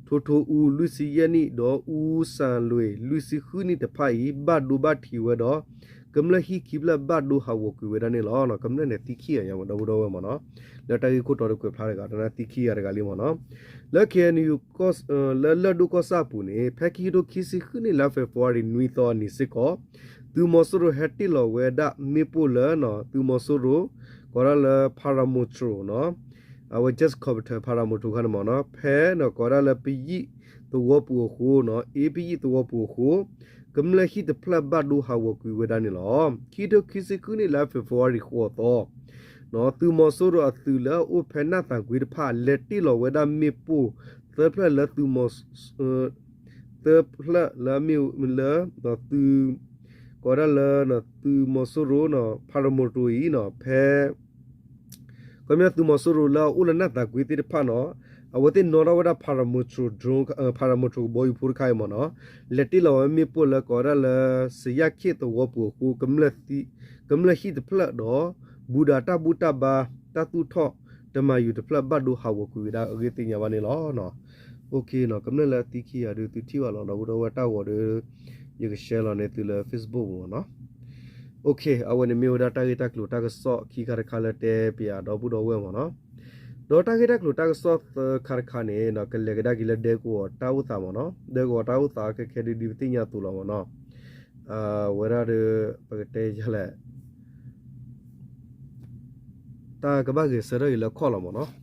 ထိထိအူ လွံၢ်ဆံယဲၢ်နံၣ် ဒီးအူစၣ်လွ့ၣ် လွံၢ်ဆံဃုနံၣ်တဖၣ်အံၤ ဘၣ်ဒိဘၣ်ထံးဝဲဒီး ကမျၢၢ်ဟံၣ်ခံဖျၢၣ်ဘၣ်ဒိဟးဂီၤကွံာ်ဝဲဒၣ်န့ၣ်လီၤ. ကမျၢၢ်န့ၣ်သံခံဂၤညါ ဒီပုၢ်ဒီဝဲၢ်မ့ၢ်နီၤ, လၢတၢ်ဂ့ၢ်ခိၣ်တီဒီးကွဲးဖျါတဂၤ တၢ်သံခံဂၤတဂၤလံမ့ၢ်နီၤ, လၢ ခ့ၣ်အဲၣ်ယူၣ် လၢလၢၢ်ဒိၣ်ကီၢ်ဆၣ်အပူၤန့ၣ် ဖဲခံကထိခံဆံဃုနံၣ် လါ February နွံသီအနံၤစ့ၢ်ကီး သုးမီၤစိရိၤဟဲတ့ၢ်လီၤဝဲဒၣ်မ့ၣ်ပိၢ်လၢ သုးမီၤစိရိၤ ကိးဒၣ်လၢ Paramotor နီၤ, အဝဲ Jet Copter Paramotor ခါန့ၣ်မ့ၢ်နီၤ, ဖဲန့ၣ်ကိးဒၣ်လၢပယံၣ်သဝီပူၤအဃိနီၤ, အ့ ပယံၣ်သဝီပူၤအဃိ ကမျၢၢ်ဟံၣ်တဖျၢၣ်ဘၣ်ဒိဟးဂီၤကွံာ်ဝဲဒၣ်န့ၣ်လီၤ. ခံကထိခံဆံဃုနံၣ် လါ February ဃိးသီ သုးမီၤစိရိၤအသုးလၢအအိၣ်ဖဲနၢ်သၣ်ကွ့တဖၣ် လဲၤတ့ၢ်လီၤဝဲဒၣ်မ့ၣ်ပိၢ် သၢဖျၢၣ်လၢသုးမီၤ သၢဖျၢၣ်လၢမ့ၢ်လၢ သုး ကိးဒၣ်လၢ သုးမီၤစိရိၤ Paramotor အံၤ ဖဲ ခီပညီသုးမီၤစိရိၤလၢအအိၣ်လၢနၢ်သၣ်ကွ့သ့ၣ်တဖၣ်နီၤ, အဝဲသ့ၣ်နီၣ်ထီၣ်ဝဲဒၣ် Paramotor drone Paramotor ကဘီယူၤဖိတခါအံၤမ့ၢ်နီၤ, လဲၤတ့ၢ်လီၤဝဲမ့ၣ်ပိၢ်လၢကိးဒၣ်လၢ စယၣ်ခ့ၣ်သဝီပူၤအဃိ ကမျၢၢ်ဟံၣ်တဖျၢၣ်ဒီး ဘူးဒးတၢ်ဘူၣ်တၢ်ဘါ တၢ်သူၣ်ထီၣ်တမၤယုၤတဖျၢၣ် ဘၣ်ဒိဟးဂီၤကွံာ်ဝဲဒၣ်အဂ့ၢ်သ့ၣ်ညါဘၣ်န့ၣ်လီၤ. ကမျၢၢ်လၢအသံခံဂၤဒုး သုထံၣ်ဘၣ်လီၤ ဒီပုၢ်ဒီဝဲၢ် တၢ်ဂီၤဒီး ယက share လီၤန့ၢ်သုလၢ Facebook ပူၤမ့ၢ်နီၤ. အဝဲန့ၣ်မ့ၢ်ဝဲဒၣ်တၢ်ဂ့ၢ်တၢ်ကျိၤတၢ်ကစီၣ်ခံခါတခါလၢတဲပၠးဒီပုၢ်ဒီဝဲၢ်မ့ၢ်နီၤ, ဒီးတၢ်ဂ့ၢ်တၢ်ကျိၤတၢ်ကစီၣ်သၢခါတခါန့ၣ် ကလဲၤကဒါက့ၤလၢဒဲကဝီၤတၢ်အိၣ်သးမ့ၢ်နီၤ, ဒဲကဝီၤတၢ်အိၣ်သးခဲခဲဒုး ဒ်ပသ့ၣ်ညါအသိးလီၤမ့ၢ်နီၤ, ဝဲဒၣ်ဒီး ပကတဲယလဲၣ် တၢ်ကဘၣ်ဂဲၤဆၢထၢၣ်က့ၤလၢခီၣ်လီၤမ့ၢ်နီၤ,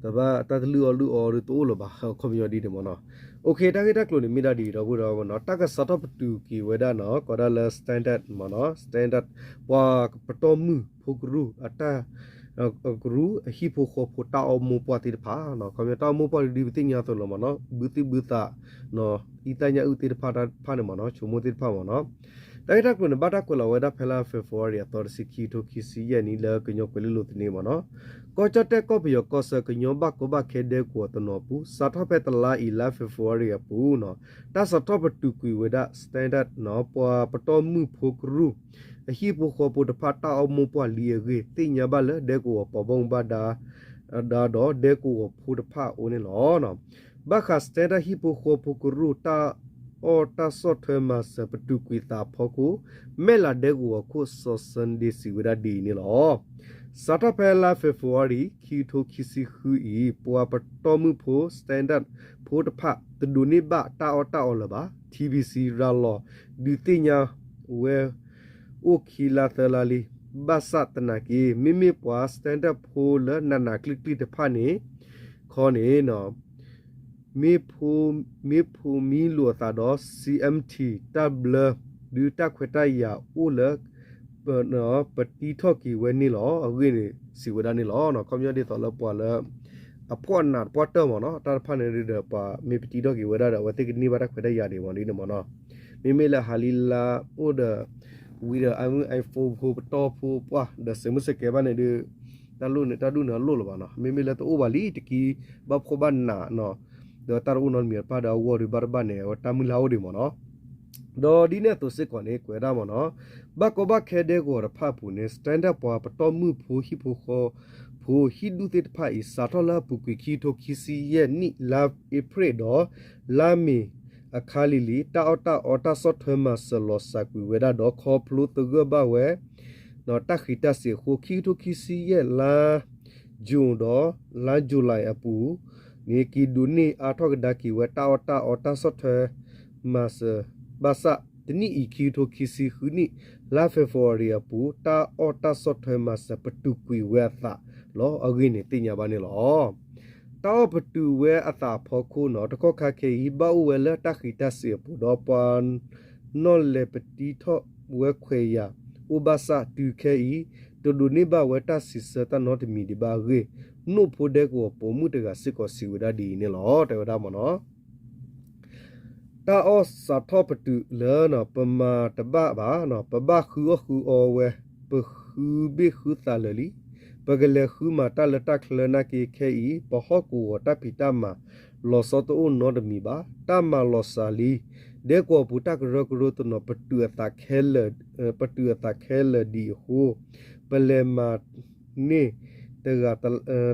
တဘၣ်တၢ်တလုၢ်အီၣ်လုၢ်အီဒုးတအိၣ်လၢၤဘၣ် ခီပညီဒ်န့ၣ်မ့ၢ်နီၤ. တၢ်ဂ့ၢ်တၢ်ကျိၤန့ၣ်မ့ၢ်ဒၣ်ဒ်အံၤ ဒီပုၢ်ဒီဝဲၢ်မ့ၢ်နီၤ, တၢ်ကစးထီၣ်ပတုာ်က့ၤဝဲဒၣ်နီၤ ကိးဒၣ်လၢ standard မ့ၢ်နီၤ, standard ပှၤပတီၢ်မုၢ်ဖိကရူၢ်အတၢ် ကရူၢ်အဟံၣ်ဖိဃီဖိတၢ်အိၣ်မိၢ်ပှၢ်သ့ၣ်တဖၣ်, ခီပညီတၢ်အိၣ်မိၢ်ပှၢ်ဒုး ဒ်ပသ့ၣ်ညါအသိးလီၤမ့ၢ်နီၤ, ဘုသူၣ်ဘုသး အံသၣ်ညါအုၣ်သ့ၣ်တဖၣ်တဖၣ်န့ၣ်မ့ၢ်နီၤ, ဆိကမိၣ်သ့ၣ်တဖၣ်မ့ၢ်နီၤ. တၢ်ဂ့ၢ်တၢ်ကျိၤန့ၣ် ဘၣ်တၢ်ကွဲးလီၤဝဲဒၣ်ဖဲလါ February အသီတဆံခံ ခံကထိခံဆံယဲၢ်နံၣ် လၢကညီကွဲၤလ့လိၤသန့မ့ၢ်နီၤ, ကီၢ်ကၠီၣ်တဲၣ်ကီၢ်ပယီၤကီၢ်ဆၢကညီဘၣ်ကီဘၣ်ခဲဒဲကဝီၤတနီၤအပူၤ စးထီၣ်ဖဲတလါအံၤလါ February အပူၤနီၤ, တၢ်စးထီၣ်ပတုာ်ကွံာ်ဝဲဒၣ် standard နီၤ, ပှၤပတီၢ်မုၢ်ဖိကရူၢ်အဟံၣ်ဖိဃီဖိတဖၣ်တၢ်အိၣ်မိၢ်ပှၢ်လံအဂ့ၢ် သ့ၣ်ညါဘၣ်လၢဒဲကဝီၤပှၤဘၣ်မူဘၣ်ဒါ ဒီးဒဲကဝီၤဖိတဖၣ်အအိၣ်န့ၣ်လီၤ. ဘၣ်ဃး standard ဟံၣ်ဖိဃီဖိကရူၢ် တၢ်အီၣ်တၢ်ဆီၣ်ထွဲမၤစၢၤပတုာ်ကွံာ်သးအဖီခိၣ် မဲၢ်လးဒဲကဝီၤခိၣ်စီၤ Sunday စံးဝဲဒၣ်ဒ်အံၤန့ၣ်လီၤ. စးထီၣ်ဖဲလါ February ခံကထိခံဆံဃုအံၤ ပှၤပတီၢ်မုၢ်ဖိ standard ဖိတဖၣ် တဒိးန့ၢ်ဘၣ်တၢ်အီၣ်တၢ်အီလၢၤဘၣ်. TBC ရၤလီၤဒုးသ့ၣ်ညါဝဲ အိၣ်ခံလါသၢလါလံ. ဘၣ်ဆၣ်သနာ်က့ မ့မ့ၢ်ပှၤ standard ဖိလၢနးနးကျံၣ်ကျံၣ်တဖၣ်န့ၣ် ခီန့ၣ် မ့ၢ်ဖိမံလိာ်အသးဒီး CMT တၢ်ဘျၢ ဒုးတၢ်ခွဲးတၢ်ယာ်အိၣ်လၢ ပတံထီၣ်က့ၤဝဲန့ၣ်လီၤ. အဂ့ၢ်န့ၣ် စံးဝဲဒၣ်န့ၣ်လီၤ. ခီပညီဒ်သိးလၢပှၤလၢ အဖှီၣ်အနးတပှၢ်တၢၢ်မ့ၢ်နီၤ, တၢ်တဖၣ်န့ၣ်ဒီး ပှၤမ့ၢ်ပတံထီၣ်က့ၤဝဲဒၣ်ဒီး အဝဲသ့ၣ်ကန့ၢ်ဘၣ်တၢ်ခွဲးတၢ်ယာ်ဒံးမ့ၢ်ဒ်န့ၣ်မ့ၢ်နီၤ. မ့မ့ၢ်လၢဟးလံလါအိၣ်ဒီး ဝံၤဒီး iPhone ဖိပတီၢ်ဖိပှၢ် ဒီးစဲးမုၢ်စဲးကဲဘၣ်န့ၣ်ဒီး တၢ်လိၣ်န့ၣ် တၢ်ဒူၣ်န့ၣ်အလိၣ်လၢၤဘၣ်နီၤ. မ့မ့ၢ်လၢတအိၣ်ဘၣ်လံတက့ၢ် ဘၣ်ဖှီၣ်ဘၣ်နးနီၤ, ဒီးတၢ်တအိၣ်နီတမံၤတဖၣ်ဒီးအဂီၢ်ဒီး ဘၣ်တဘၣ်န့ၣ် အဝဲတၢ်မုၢ်လၢ်အိၣ်ဒံးမ့ၢ်နီၤ. ဒီးဒ်န့ၣ်အသိးစ့ၢ်ကီးန့ၣ် ကွဲးဒၣ်မ့ၢ်နီၤ, ဘၣ်ကီဘၣ်ခဲဒဲကဝီၤတဖၣ်အပူၤန့ၣ် standard ပှၤပတီၢ်မုၢ်ဖိဟံၣ်ဖိဃီဖိဟံၣ်ဒူၣ်သ့ၣ်တဖၣ်အံၤ စးထီၣ်လၢအပူၤကွံာ်ခံကထိခံဆံယဲၢ်နံၣ် လါအ့ဖြ့ၣ်ဒီး လါမ့ၤအခါလံၤလံၤ တၢ်အီၣ်တၢ်အီတၢ်ဆီၣ်ထွဲမၤစၢၤလီၤစှၤကွံာ်ဝဲဒၣ်ဒီး ခီဖျိသဂၢၢ်ဘၣ်ဝဲ တၢ်ဃံးတၢ်စ့ၤအဃိ ခံကထိခံဆံယဲၢ် လါ June ဒီး လါ July အပူၤန့ၣ် က့ၤဒိးန့ၢ်အါထီၣ်ကဒါက့ၤဝဲတၢ်အီၣ်တၢ်အီတၢ်ဆီၣ်ထွဲမၤစၢၤ, ဘၣ်ဆၣ်တနံၣ်အံၤ ခံကထိခံဆံဃုနံၣ် လါ February အပူၤ တၢ်အီၣ်တၢ်ဆီၣ်ထွဲမၤစၢၤပတုာ်ကွံာ်ဝဲအသးလီၤ. အဂ့ၢ်န့ၣ်သ့ၣ်ညါဘၣ်န့ၣ်လီၤ. တၢ်အီၣ်ပတုာ်ဝဲအသးအဖီခိၣ်န့ၣ် တကီၢ်ခါခဲအံၤ ဘၣ်အိၣ်ဝဲလၢတၢ်ဃံးတၢ်စ့ၤအပူၤဒီး ပှၤနီၣ်လဲၤပတံထီၣ်ဝဲခွဲးယာ်အိၣ်ဘၣ်ဆၣ် တုၤခဲအံၤ တဒိးန့ၢ်ဘၣ်ဝဲတၢ်စံးဆၢတၢ်နီတမံၤဒံးဘၣ်အဂ့ၢ် နိၣ်ဖိဒဲကဝီၤပိာ်မုၣ်တဂၤစ့ၢ်ကီးစံးဝဲဒၣ်ဒ်အံၤန့ၣ်လီၤ. တဲဝဲဒၣ်မ့ၢ်နီၣ် တၢ်အီၣ်စးထီၣ်ပတုာ်လၢ ပမၤတဘၣ်ဘၣ်, ပဘၣ်ဃုအီၣ်ဃုအီဝဲ, ပဃုဘ့ၣ်ဃုသးလၢာ်လံ. ပကလဲၤဃုမၤတၢ်လၢတၢ်ချၢနာ်က့ခဲအံၤ ပဟီၣ်ကဝီၤတၢ်ဖံးတၢ်မၤလီၤဆီတအိၣ်နီတမံၤဘၣ်. တၢ်မၤလီၤစှၤလံ. ဒဲကဝီၤပူၤတၢ်ကရၢကရိတနီၤ ပတုာ်အသးခဲလၢာ်, ပတုာ်အသးခဲလၢာ်ဒံးအဃိ ပလဲၤမၤန့ၢ်တဂၤ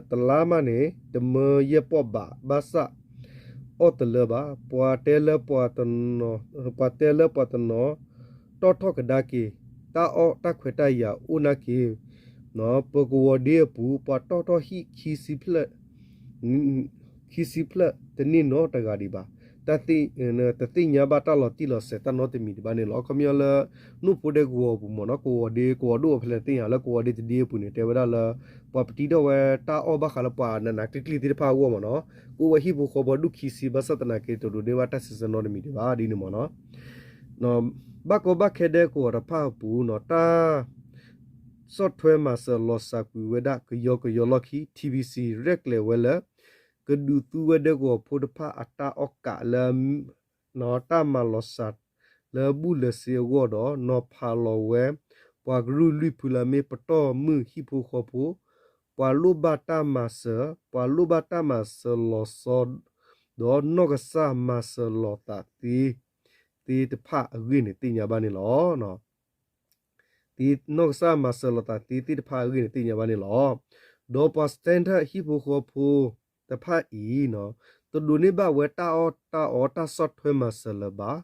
တလါမးန့ၣ် တမၢယဲၢ်ပီၣ်ဘၣ် ဘၣ်ဆၣ် အီၣ်တလၢဘၣ်. ပှၤတဲလၢပှၤတ, ပှၤတဲလၢပှၤတနီၤ တီၣ်ထီၣ်ကဒါက့ၤ တၢ်အီၣ်တၢ်ခွဲးတၢ်ယာ်အိၣ်နာ်က့ ပကဝီၤဒ့အပူၤ ပှၤတီၣ်ထီၣ်ဟံၣ်ခံဆံဖျၢၣ် ခံဆံဖျၢၣ်တန့ၢ်နီတဂၤဒံးဘၣ်. တၢ်သ့ၣ်, တသ့ၣ်ညါဘၣ်တၢ်လီၤတံၢ်လီၤဆဲးတၢ်နီတမံၤဒံးဘၣ်န့ၣ်လီၤ. ခီပညီလၢ နိၣ်ဖိဒဲကဝီၤပူၤမ့ၢ်နီၣ် ကဝီၤဒ့ ကဝီၤဒိၣ်အဖဲလဲၣ်သ့ၣ်ညါလၢကဝီၤဒ့တဒ့အပူၤန့ၣ် တဲဝဲဒၣ်လၢ ပှၤပတံထီၣ်ဝဲတၢ်အီၣ်ဘၣ်ဃးလၢပှၤနးနးကျံၣ်ကျံၣ်သ့ၣ်တဖၣ်အဂီၢ်မ့ၢ်နီၣ် ကအိၣ်ဝဲဟံၣ်ဖိဃီဖိဒူၣ်ခံဆံ ဘၣ်ဆၣ်သနာ်က့ တဒိးန့ၢ်ဘၣ်တၢ်စံးဆၢနီတမံၤဒံးဘၣ်ဒ်န့ၣ်မ့ၢ်နီၣ် ဘၣ်ကီဘၣ်ခဲဒဲကဝီၤတဖၣ်အပူၤန့ၣ် တၢ်ဆီၣ်ထွဲမၤစၢၤလီၤစှၤကွံာ်ဝဲဒၣ် ကယီကယီလီၢ်ခံ ထံဘံၣ်စံၣ် ရဲၣ်ကျဲၤဝဲလၢ ကဒုးသူဝဲဒဲကဝီၤဖိတဖၣ်အတၢ်အီၣ်ကးလၢ တၢ်မၤလီၤစှၤလၢဘူၣ်လၢစ့အဂီၢ်ဒီး နီၤဖးလီၤဝဲ ပှၤကရူၢ်လွံၢ်ဖုလၢအမ့ၢ်ပတီၢ်မုၢ်ဟံၣ်ဖိဃီဖိ ပှၤလိၣ်ဘၣ်တၢ်မၤစၢၤ, ပှၤလိၣ်ဘၣ်တၢ်မၤစၢၤလီၤဆီ ဒီးနီၢ်ကစၢ်မၤစၢၤလီၤသးသ့ သ့ၣ်တဖၣ်အဂ့ၢ်န့ၣ်သ့ၣ်ညါဘၣ်န့ၣ်လီၤ. နီၢ်ကစၢ်မၤစၢၤလီၤသးသ့သ့ၣ်တဖၣ်အဂ့ၢ်န့ၣ်သ့ၣ်ညါဘၣ်န့ၣ်လီၤ. ဒီးပှၤ standard ဟံၣ်ဖိဃီဖိတဖၣ်အံၤ တဒိးန့ၢ်ဘၣ်ဝဲတၢ်အီၣ်တၢ်အီတၢ်ဆီၣ်ထွဲမၤစၢၤလၢၤဘၣ်.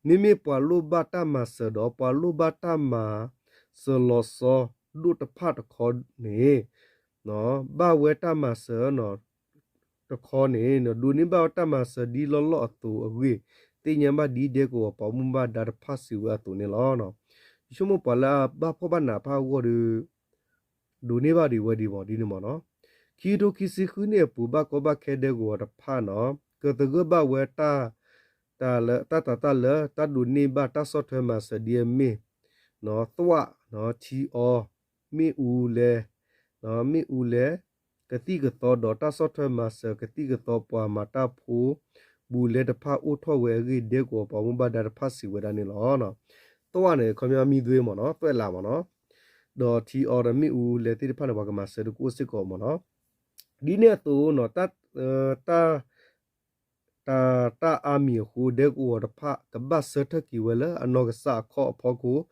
မ့မ့ၢ်ပှၤလိၣ်ဘၣ်တၢ်မၤစၢၤဒီး ပှၤလိၣ်ဘၣ်တၢ်မၤစၢၤလီၤဆီဒိၣ်တဖၣ်တခီန့ၣ် ဘၣ်ဝဲတၢ်မၤစၢၤ တခီန့ၣ် ဒိးန့ၢ်ဘၣ်တၢ်မၤစၢၤဒ်လီၢ်လီၢ်အသိးအဂ့ၢ် သ့ၣ်ညါဘၣ်ဒ်ဒဲကဝီၤပှၤမူဘၣ်ဒါတဖၣ်စံးဝဲအသိးန့ၣ်လီၤ. ယဆိကမိၣ်ပှၤလၢအဘၣ်ဖှီၣ်ဘၣ်နးတဖၣ်အဂီၢ်ဒီး ဒိးန့ၢ်ဘၣ်ဒံးဝဲဒ်မ့ၢ်ဒ်န့ၣ်မ့ၢ်နီၣ် ခံကထိခံဆံဃုနံၣ်အပူၤ ဘၣ်ကီဘၣ်ခဲဒဲကဝီၤတဖၣ်န့ၣ် ကသဂၢၢ်ဘၣ်ဝဲ တၢ်လၢ တၢ်တၤတၢ်လၢ တၢ်ဒိးန့ၢ်ဘၣ်တၢ်ဆီၣ်ထွဲမၤစၢၤဒ်အမ့ၢ် သွၣ်, ထံအီ, မ့ၣ်အူလဲ, မ့ၣ်အူလဲ, ကသံၣ်ကသီဒီးတၢ်ဆီၣ်ထွဲမၤစၢၤကသံၣ်ကသီပှၤမၤတၢ်ဖိ ဘူးလဲတဖၣ်အိၣ်ထီၣ်ဝဲအဂ့ၢ် ဒဲကဝီၤပှၤမူဘၣ်ဒါတဖၣ်စံးဝဲဒၣ်န့ၣ်လီၤ. သွၣ်န့ၣ် ခီပညီမံသွ့မ့ၢ်နီၣ် သွဲၣ်လးမ့ၢ်နီၣ် ဒီးထံအီဒီးမ့ၣ်အူလဲသ့ၣ်တဖၣ်န့ၣ် ပှၤကမၤစၢၤဒုးကအိၣ်စ့ၢ်ကီးမ့ၢ်နီၣ် ဒ်န့ၣ်အသိးနီၣ် တၢ် တၢ် တၢ်အါမံၤအဃိ ဒဲကဝီၤတဖၣ်ကဘၣ်ဆၢထၢၣ်က့ၤဝဲလၢအနီၢ်ကစၢ်အခီၣ်အဖီခိၣ်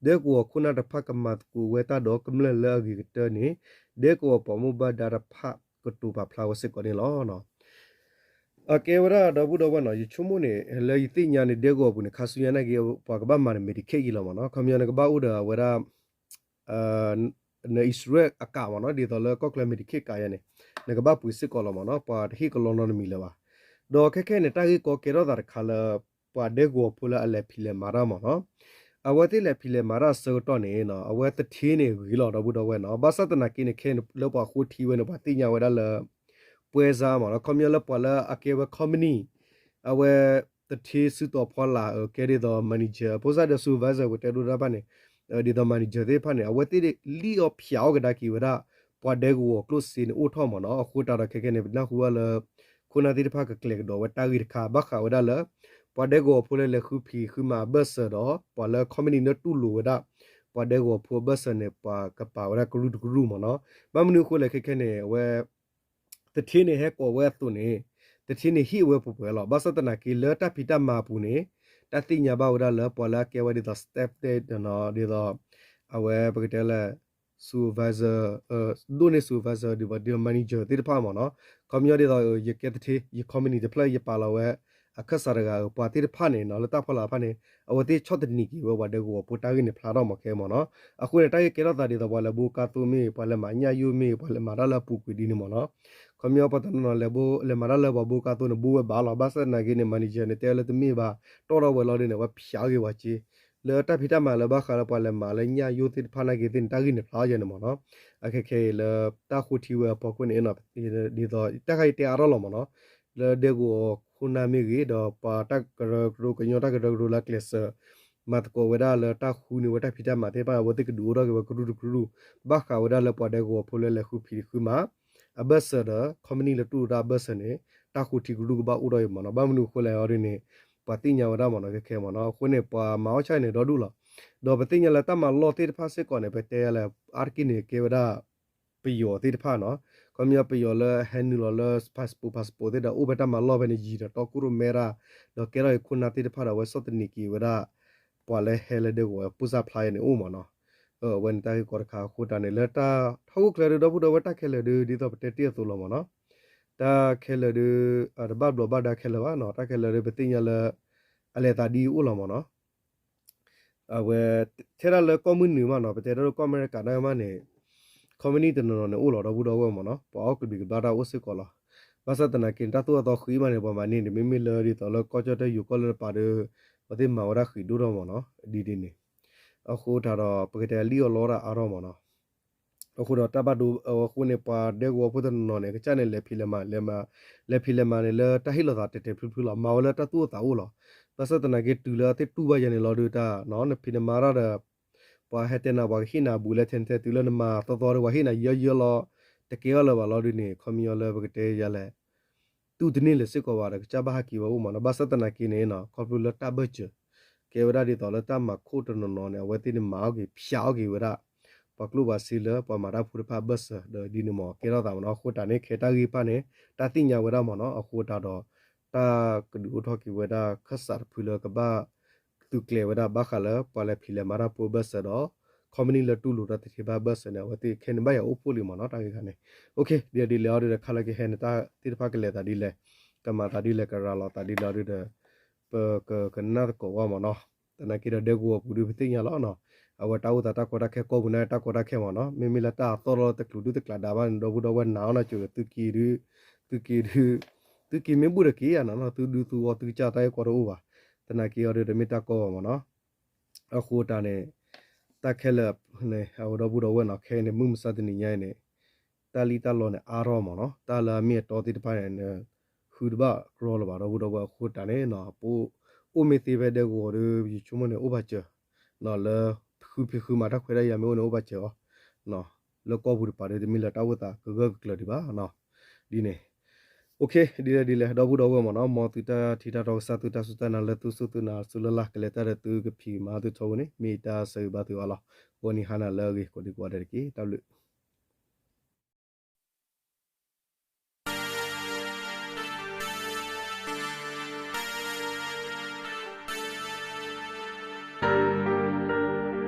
ဒဲကဝီၤခိၣ်နၢ်တဖၣ်ကမၤသကိးဝဲတၢ်ဒီးကမျၢၢ်လၢအဂ့ၤကတၢၢ်န့ၣ် ဒဲကဝီၤပှၤမူဘၣ်ဒါတဖၣ်ကတိၤပာ်ဖျါဝဲစ့ၢ်ကီးန့ၣ်လီၤ. အကဲဝဲဒၣ်ဒီပုၢ်ဒီဝဲၢ်နီၣ် ယဆိကမိၣ်န့ၣ် လၢယသ့ၣ်ညါန့ၣ် ဒဲကဝီၤပူၤန့ၣ် ခါဆူညါနာ်က့ ပှၤကဘၣ်မၤန့ၣ် Medicaid အံၤလီၤမ့ၢ်နီၣ် ခီပညီန့ၣ် ကဘၣ်အိၣ်ဒီးအဝဲဒၣ် န insurance အကးမ့ၢ်နီၣ် ဒ်သိးလၢကီၢ်ချၢ Medicaid ကးယၤန့ၣ် နကဘၣ်ပှ့ၤစ့ၢ်ကီးလီၤမ့ၢ်နီၣ် ပှၤတဟ့ၣ်ကလီနီတမံၤလၢၤဘၣ်. ဒီးခဲခဲန့ၣ် တၢ်ဂ့ၢ်ကီကဲထီၣ်သးတခါလၢ ပှၤဒဲကဝီၤဖိလၢအလဲၤဖံးလဲၤမၤတၢ်မ့ၢ်နီၣ် အဝဲသ့ၣ်လဲၤဖံးလဲၤမၤတၢ်အဆၢကတီၢ်န့ၣ် အဝဲသထ့န့ၣ်ဂ့ၤလီၤ ဒီပုၢ်ဒီဝဲၢ်နီၣ် ဘၣ်ဆၣ်သနာ်က့န့ၣ် ခဲလၢပှၤဃိထံဝဲန့ၣ် ပှၤသ့ၣ်ညါဝဲဒၣ်လၢ ပွဲစားမ့ၢ်နီၣ် ခီပညီလၢပှၤလၢအကဲဝဲ company အဝဲ သထ့ဆူတီၤဖီလာ် ကဲဒ်သိး manager ဖိစၢ်ဒီး supervisor ပတဲဒိတၢ်ဖၣ်န့ၣ် ဒ်သိး manager သ့ၣ်တဖၣ်န့ၣ် အဝဲသ့ၣ်လံၣ်အီၣ်ဖျးအီၣ်ကဒါက့ၤဝဲဒၣ် ပှၤဒဲကဝီၤကျိၣ်စ့န့ၣ်အိၣ်ထီၣ်မ့ၢ်နီၣ် အဃိသတးဒီးခဲခဲန့ၣ် ပနၢ်ဟူဘၣ်လၢ ခိၣ်နၢ်သ့ၣ်တဖၣ်ကကျဲၤကဒီးဝဲတၢ်ဂ့ၢ်တခါ ဘၣ်ဃးဝဲဒၣ်လၢ ပှၤဒဲကဝီၤဖိလၢလဲၤဃုဖံးဃုမၤအဘၢၣ်စၢၤဒီး ပှၤလၢ company န့ၣ်တူၢ်လိာ်ဝဲဒၣ် ပှၤဒဲကဝီၤဖိအဘၢၣ်စၢၤန့ၣ် ပှၤကပာ်ဝဲဒၣ်ကရူၢ်တကရူၢ်မ့ၢ်နီၣ် ဘၣ်မနုၤအဃိလဲၣ်ခဲခဲန့ၣ် အဝဲ သထ့န့ၣ်ဟဲကိးဝဲအသိးန့ၣ် သထ့န့ၣ်ဟ့ၣ်ဝဲပှဲၤပှဲၤလီၤ. ဘၣ်ဆၣ်သနာ်က့လၢတၢ်ဖံးတၢ်မၤအပူၤန့ၣ် တၢ်သ့ၣ်ညါဘၣ်ဝဲဒၣ်လၢပှၤလၢအကဲဝဲဒ်သိး staff သ့ၣ်တဖၣ် ဒ်သိး အဝဲပကတဲလၢ supervisor ဒိၣ်န့ၢ် supervisor ဒ်သိး manager သ့ၣ်တဖၣ်မ့ၢ်နီၣ် ခီပညီဒ်သိး ယကဲသထ့ ယ company တဖျၢၣ်ယပာ်လီၤဝဲ အခၢၣ်စးတဂၤဧိၤ ပှၤသ့ၣ်တဖၣ်န့ၣ်နီၣ် လၢတၢ်ဖီလာ်တဖၣ်န့ၣ် အဝဲသ့ၣ်ဆီၣ်သနံးက့ၤဝဲပှၤဒဲကဝီၤဖိတၢ်ဂ့ၢ်န့ၣ်ဖျါထီၣ်မ့ၢ်ခဲမ့ၢ်နီၣ် အဃိန့ၣ် တၢ်ဂ့ၢ်ကဲထီၣ်သးဒ်သိးပှၤလဲၤဘိကါသိမ့ၢ် ပှၤလဲၤမၤညၣ်ယိၣ်မ့ၢ် ပှၤလဲၤမၤတၢ်လၢအပူၤကွံာ်ဒ်န့ၣ်မ့ၢ်နီၣ် ခီပညီပှၤတနီၤနီၤလဲၤဘိ လဲၤမၤတၢ်လၢပှၤဘိကါသိန့ၣ် ဘိဝဲဘၣ်လီၤ. ဘၣ်ဆၣ်သနာ်က့န့ၣ် manager န့ၣ် တဲလၢတမ့ၢ်ဘၣ် တီၣ်ထီၣ်ဝဲလီၤဒ်န့ၣ် အဝဲဖျးအီၣ်က့ၤပှၤစ့ လၢတၢ်ဖံးတၢ်မၤလၢဘၣ်ဃးလၢပှၤလဲၤမၤလၢညၣ်ယိၣ်သ့ၣ်တဖၣ်နာ်က့သ့ၣ်န့ၣ် တၢ်ဂ့ၢ်န့ၣ်ဖျါအီၤယဲန့ၣ်မ့ၢ်နီၤ. အခဲခဲအံၤလၢတၢ်ဃိထံဝဲအဖီခိၣ်န့ၣ်နီၤ ဒ်သိးတၢ်ခါအံၤတဲအါထီၣ်လီၤမ့ၢ်နီၤ. လၢဒဲကဝီၤခိၣ်နၢ်မ့ၢ်ဂ့ၤ ဒီးပှၤတၢ်ကရၢကရိ ကညီတၢ်ကရၢကရိလၢအကျဲးစၢး မၤသကိးဝဲဒၣ်လၢတၢ်ဃုန့ၢ်ဝဲတၢ်ဖံးတၢ်မၤသ့ၣ်တဖၣ် အဝဲသ့ၣ်ကဒုးအိၣ်ထီၣ်က့ၤဝဲကရူၢ်တကရူၢ် ဘၣ်ဃးဝဲဒၣ်လၢပှၤဒဲကဝီၤဖိလၢလဲၤဃုဖံးဃုမၤ အဘၢၣ်စၢၤဒီး ခီပနံၣ်လၢတူၢ်လိာ်တၢ်အဘၢၣ်စၢၤန့ၣ် တၢ်ဃိထံကရူၢ်ကဘၣ်အိၣ်ထီၣ်အံၤမ့ၢ်နီၤ. ဘၣ်မနုၤအဃိလဲၣ်အီၤဒ်န့ၣ် ပှၤသ့ၣ်ညါဝဲဒၣ်မ့ၢ်နီၤ ခဲခဲမ့ၢ်နီၤ. အဃိန့ၣ် ပှၤမၤအီၣ်ဆၣ်န့ၣ်ဒီဒူၣ်လီၤ. ဒီးပသ့ၣ်ညါလၢတၢ်မၤလီၢ်သ့ၣ်တဖၣ်စ့ၢ်ကီးန့ၣ် ပတဲယၤလဲၣ် အါတက့ၢ်န့ၣ် ကဲဝဲဒၣ် ပယီၤသ့ၣ်တဖၣ်နီၤ. ခီပညီပယီၤလၢဟဲနုာ်လီၤလၢ passport passport သ့ၣ်ဒီး အိၣ်ဖဲတၢ်မၤလီၢ်ဖဲန့ၣ် ယံၤဒီးတီခိၣ်ရိၣ်မဲရၣ် ဒီးကဲထီၣ်အံၤခိၣ်နၢ်သ့ၣ်တဖၣ်ဒီး အဝဲဆီၣ်သနံးက့ၤဝဲဒၣ် ပှၤလၢဟဲလၢဒဲကဝီၤပိၢ်စၢ်ဖျါယဲန့ၣ်အိၣ်မ့ၢ်နီၤ. အဝဲန့ၣ်တၢ်ဂ့ၢ်ကီတခါအဃိတၢ်န့ၣ် လၢတၢ်ထီၣ်ခိၣ်ချၢဒုး ဒီပုၢ်ဒီဝဲၢ်တၢ်ခဲလၢာ်ဒုး ဒ်သိးပတဲတ့ၢ်အသိးလီၤမ့ၢ်နီၤ. တၢ်ခဲလၢာ်ဒုး တဘၣ်ဘျီးဘၣ်ဒါခဲလၢာ်ဘၣ်နီၤ. တၢ်ခဲလၢာ်ဒုး ပသ့ၣ်ညါလၢ အလဲၤသးဒ်အံၤအိၣ်လီၤမ့ၢ်နီၤ. အဝဲ ထဲဒၣ်လၢကီၢ်မုၢ်နုာ်မးနီၤ ပတဲဒၣ်လၢကီၢ်အမဲရကၤဒၣ်မးန့ၣ် ခီပနံၣ်တနီၤနီၤန့ၣ်အိၣ်လီၤ ဒီပုၢ်ဒီဝဲၢ်မ့ၢ်နီၤ ပှၤအီၣ်ကဘျံးကဘျၣ်တၢ်အိၣ်စ့ၢ်ကီးလီၤ. ဘၣ်ဆၣ်သနာ်က့န့ၣ် တၢ်သူၣ်အသီဃံမးန့ၣ် ပှၤမၤန့ၢ်န့ၣ် မ့မ့ၢ်လၢဒ်သိးလၢကီၢ်ကၠီၣ်တဲၣ်ယိၤကီၢ်လၢနပၤဒီး အဝဲသ့ၣ်မၤဝဲဒၣ်ဃံးဒိၣ်ထီၣ်မ့ၢ်နီၤ ဒ်ဒ်န့ၣ် အဃိတၢ်ဒီး ပကတဲလံၣ်အီၣ်လီတၢ်အါထီၣ်မ့ၢ်နီၤ. အဃိဒီးတၢ်ဘၣ်ဒိ အဃိန့ၣ် ပှၤဒဲကဝီၤဖိတနီၤနီၤန့ၣ် ကစၢ်န့ၣ်လဲၤဖံးလဲၤမၤ လဲၤမၤ လဲၤဖံးလဲၤမၤန့ၣ် လၢတၢ်ဟ့ၣ်လီၤသးတဲာ်တဲာ်ဖျုးဖျုးလီၤ မၤဝဲလၢတၢ်သူၣ်အိၣ်သးအိၣ်လီၤ. ဘၣ်ဆၣ်သနာ်က့ တုၤလၢအသ့ၣ်တူၢ်ဘၣ်ယဲန့ၣ်လီၤဒုးတၢ်နီၤ နဖံးနမၤတၢ်ဒီး ပှၤဟဲတဲနၤ ပှၤကဟ့ၣ်နၤဘူးလဲထဲထဲ တုၤလၢနမၤသီသီဒီး ပှၤဟ့ၣ်နၤယၢယၢလီၤ တကဲအီၤလၢၤဘၣ်လီၤဒုးန့ၣ် ခီပညီလၢပကတဲယၤလဲၣ် တူၢ်တန့ၢ်လၢၤစ့ၢ်ကီးဘၣ်ဒီး ကစၢ်ဘၣ်ဟးက့ၤဝဲအိၣ်မ့ၢ်နီၤ. ဘၣ်ဆၣ်သနာ်က့န့ၣ် ခီဖျိလၢတၢ်ဘၢၣ်စၢၤ ကဲဝဲဒၣ်ဒ်သိးလၢတၢ်မၤခိၣ်တနီၤနီၤန့ၣ် အဝဲသ့ၣ်န့ၣ်မၤအီၣ်က့ၤ ဖျးအီၣ်က့ၤဝဲဒၣ် ပှၤကျိၣ်ပှၤစ့လၢပှၤမၤတၢ်ဖိတဖၣ်အဘၢၣ်စၢၤဒီးဒ်န့ၣ်မ့ၢ် ကဲထီၣ်သးမ့ၢ်နီၤ. အဃိတၢ်န့ၣ် ခဲတၢ်ဂ့ၢ်တဖၣ်န့ၣ် တၢ်သ့ၣ်ညါဝဲဒၣ်မ့ၢ်နီၤ. အဃိတၢ်ဒီး တၢ်ကဒုးအိၣ်ထီၣ်က့ၤဝဲဒၣ်ခၢၣ်စးတဖုလၢကဘၣ် သုးကျဲၤဝဲဒၣ်ဘၣ်ဃးလၢပှၤလဲၤဖံးလဲၤမၤတၢ်ဖိအဘၢၣ်စၢၤဒီး ခီပနံၣ်လၢတူၢ်လိာ်တၢ်သထ့ဘၣ်အဘၢၣ်စၢၤန့ၣ် အဝဲသ့ၣ်ခဲန့ၣ်ဘၣ်ယၤအိၣ်ဖှိၣ်လံမ့ၢ်နီၤ တၢ်ဂ့ၢ်ခါန့ၣ်. ဒ်လဲၣ်အီၤဒုးဒီး ခါလၢကဟဲန့ၣ် တၢ်သ့ၣ်တဖၣ်ကလဲၤသးဒ်လဲၣ်, ကမၤသးဒ်လဲၣ်, ကရၤလီၤသးဒ်လဲၣ်အီၤဒုးဒီး ပကကနၣ်သကိးဝဲမ့ၢ်နီၤ. သနာ်က့ဒီးဒဲကဝီၤပူၤဒုး ပသ့ၣ်ညါလီၤနီၤ, အဝဲတၢ်အိၣ်သးတၢ်ကီတၢ်ခဲကီၢ်ပူၤန့ၣ် တၢ်ကီတၢ်ခဲမ့ၢ်နီၤ, မ့မ့ၢ်လၢတၢ်အသီၣ်လီၤတကျိၤဒုတကျးဒါဘၣ်န့ၣ် ဒီပုၢ်ဒီဝဲၢ်နာ်အီၤနီၤ ကၠိဒီးသုးက့ၤဒုး, သုးက့ၤဒုး, သုးက့ၤမ့ၢ်ဘူၣ်ဒီးက့ၤယါနီၤ, သုဒုးသုဂီၢ်သုကစၢ်တၢ်ဂ့ၢ်ကီတအိၣ်ဘၣ်. သနာ်က့အီၤဒုးဒီးမ့ၢ်တၢ်ကီဘၣ်မ့ၢ်နီၤ. အဃိတၢ်န့ၣ် တၢ်ခဲလၢာ်န့ၣ် အဝဲဒီပုၢ်ဒီဝဲၢ်နီၤ ခဲအံၤန့ၣ် မုၢ်မဆါတနံၤညါအံၤန့ၣ် တၢ်လံၣ်တၢ်လီန့ၣ် အါထီၣ်မ့ၢ်နီၤ, တၢ်လၢအမ့ၢ်အတီသ့ၣ်တဖၣ်န့ၣ် ဃုတဘၣ်ကြီလၢၤဘၣ် ဒီပုၢ်ဒီဝဲၢ်. အဃိတၢ်န့ၣ် ပအိၣ်မ့ၢ်သ့ဖဲဒဲကဝီၤဒီး ယဆိကမိၣ်န့ၣ် အိၣ်ဘၣ်စၢၤ လၢဃုဖံးဃုမၤတၢ်ခွဲးတၢ်ယာ်မ့ၢ်အိၣ်န့ၣ် အိၣ်ဘၣ်စၢၤအီၤ လၢကီၢ်ပူၤတပၤဒီး တမ့ၢ်လၢတၢ်အိၣ်သးကဂၢၢ်ကကျၢၤဒံးဘၣ်နီၤ. ဒ်န့ၣ် ဒ်လဲၣ်ဒ်လဲၣ် ဒီပုၢ်ဒီဝဲၢ်မ့ၢ်နီၤ, မ်သုတၢ်ထံၣ်တၢ်တီကစၢ် သုတၢ်စူၢ်တၢ်နာ်လၢသုစူၢ်သုနာ်စူၢ်လၢ်လၢ် ကလဲၤတၢ်ဒီးသုကဖံးမၤသုထီဘိန့ၣ် မ့ၢ်တၢ်ဆၢဂ့ၤဘၣ်သုအီၤလီၤ. ဂီၤနံၤဟါနၤလၢအဂ့ၤ ကိးဒံကိးဂၤဒဲးတက့ၢ်. တၢ်ဘျုး